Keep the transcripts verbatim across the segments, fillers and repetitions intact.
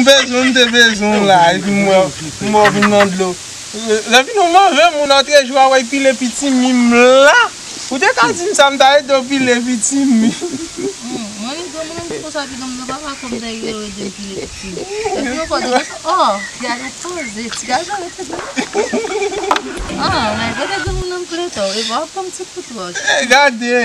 Bezwen, m te bezwen w la, epi m wè, m wè w vin nan dlo. Lè vin ou move moun antre jou a wè pile pitimi m la. Ou te ka di m sa, m ta ede w pile pitimi. Hmm, mwen menm granmoun an m konsa pidan m nan papa kòm ta ede w ede m pile pitimi. Epi ankò de konsa, oh, gade koze, ti gason rete nan. Ah, men gade granmoun an m plento, e pa w ap ban m ti kout wòch. Eh, gade,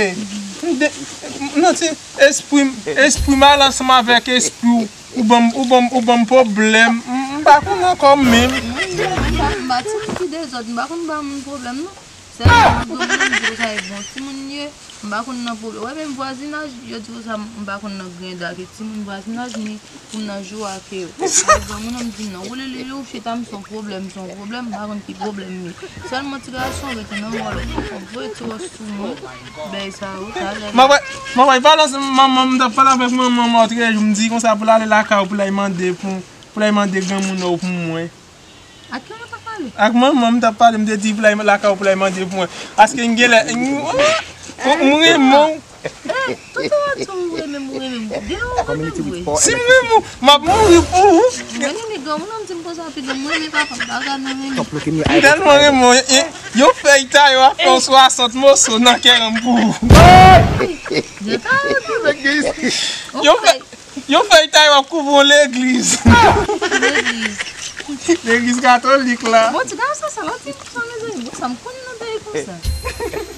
m de, m, nan ti espri m, espri m al ansanm avèk espri w. Ou ban m, ou ban m, ou ban m pwoblèm. M, m pa konn ankò menm. Mwen, mwen pa, m pa timoun ki dezòd, m pa konn ba moun pwoblèm, non. Sèlman, mwen granmoun, m di konsa, e bon timoun ye. M pa konn nan pwoblèm. Wè, menm vwazinaj, yo di konsa, m pa konn nan grenda, ke timoun vwazinaj, men pou m nan jou a, ke yo. Mwen granmoun, m di non. Woulele, yo, chita, m se yon pwoblèm, m se yon pwoblèm, m pa konn ki pwoblèm m ye. Sèlman ti gason rete nan wòl, voye ti wòch sou mwen. Bèy sa yo, talè. Mwen wè, mwen wè, pale ansanm manman m, m t ap pale avèk manman m lòt jou, m di konsa pou l ale lakay ou, pou l al mande pou, pou l al mande granmoun ou pou mwen. Ak ki ou t ap pale? Ak manman m, m t ap pale, m te di pou l al lakay ou, pou l al mande pou mwen. Paske m genlè, m, m, m renmen w. Eh, tonton Watson, ou renmen m, ou renmen m. Gen lè ou renmen m vre. Si m renmen w, m ap mouri pou ou. Mwen renmen granmoun, m di m konsa, pidan mwen renmen papa m, bagay nan renmen. M tèlman renmen w, e, yon fèy tayo ap fè yon swasant moso nan kè m pou ou. Yo fè, yon fèy tayo ap kouvri yon legliz. Legliz. Legliz katolik la. Bon, ti gason sa, la ti sa, mezanmi, bon, sa m konn nan peyi konsa.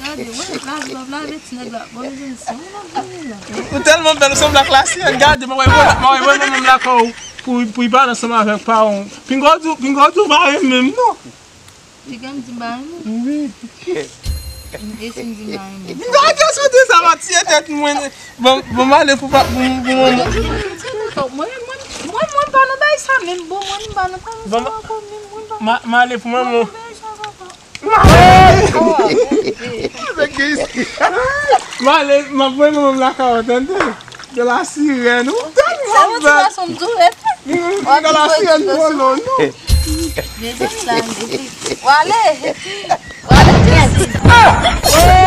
Gade, wè, lave, lave, lave, ti nèg la. Bon, mezanmi, se yon lòt bagay la. Ou tèlman bèl, ou sanble ak Lasyèn. Gade, mwen wè, mwen wè, mwen wè, mwen menm lakay ou pou, pou y pale ansanm avèk paran w. Pinga w di, pinga w di w pa renmen m, non. Piga m di m pa renmen w? Wi. E si m di m pa renmen w? Gade, sou di sa, va tiye tèt mwen. Bon, bon, m ale pou pa, pou, pou mwen. Mwen, mwen, mwen, mwen, mwen pa nan bagay sa, menm bon, mwen, m pa nan bagay sa ankò, menm, mwen pa. Ma, m ale pou manman. Mwen pa nan bagay sa ankò. M ale, m ap voye manman m lakay ou, tande? De la sirèn, ou tèlman bèl. Se yon ti gason m tou, epi. De la sirèn, polo, non? Mezanmi, la, epi. W ale, epi. W ale, Jezi.